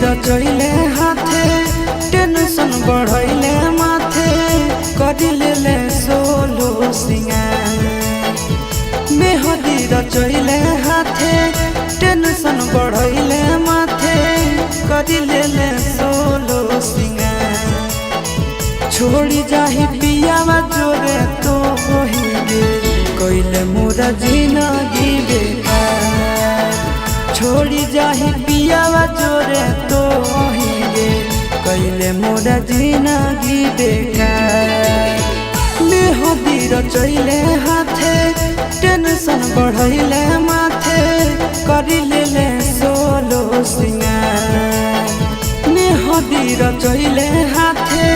रचैले हाथे टेंशन बढ़ैले माथे कर लेले सोलो सिंगार। मेहदी रचैले हाथे टेंशन बढ़ैले माथे कर लेले सोलो सिंगार। छोड़ी जाही पियावा जोरे तो गे कैले मोरा जिनगी बेकार। छोड़ी जाही पियावा जोरे तो गे कैले मोरा जिनगी बेकार। मेहदी रचैले हाथे टेंशन बढ़ैले माथे कर लेले सोलो सिंगार। मेहदी रचैले हाथे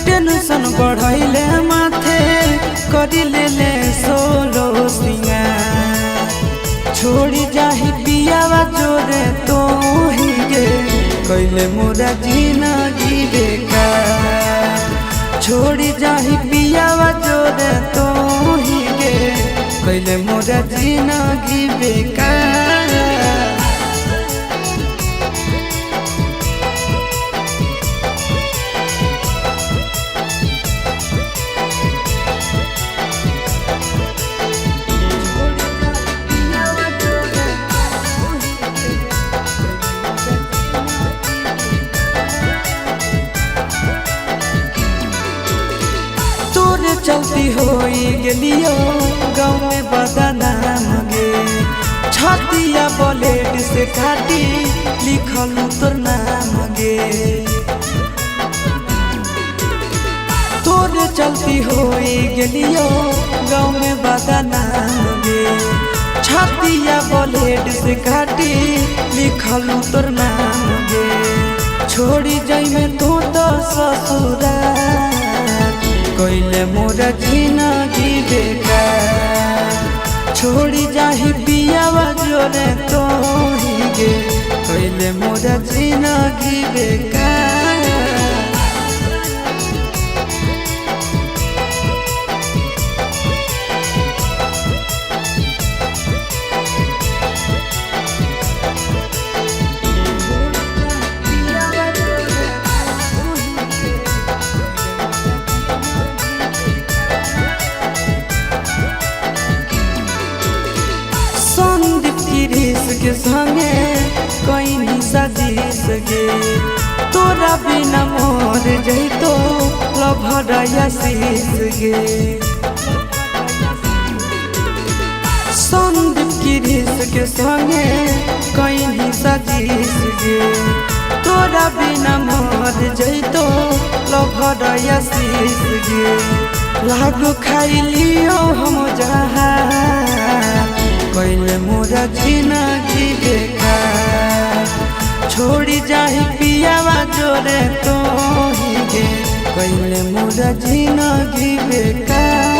टेंशन बढ़ैले माथे कर लेले सोलो सिंगार। छोड़ी जाही पियावा जोरे तो गे कैले मोरा जिनगी बेकार। छोड़ी जाही पियावा जोरे तो गे कैले मोरा जिनगी बेकार। तोरे चलती होई गेलियो गाँव में बदनाम गे। छतिया ब्लेड से काटी लिखल तोर नाम गे। तोरे चलती होई गेलियो गाँव में बदनाम गे। छतिया ब्लेड से काटी लिखल तोर नाम गे। छोड़ी जाई में तू तो ससुराल कैले मोरा जिनगी बेकार। छोड़ी जाही पियावा जोरे तो गे कैले मोरा जिनगी बेकार। के संगे कहीं साजिश गे तोरा बिना मोर जैतो लभराया शीश गे। संदीप गिरीश के संगे कहीं साजिश गे तोरा बिना मोर जैतो लभराया शीश गे। लागू खाई लियो हम जहाँ कैले मोरा जिनगी बेकार। छोड़ी जाही पियावा जोरे तो गे कैले मोरा जिनगी बेकार।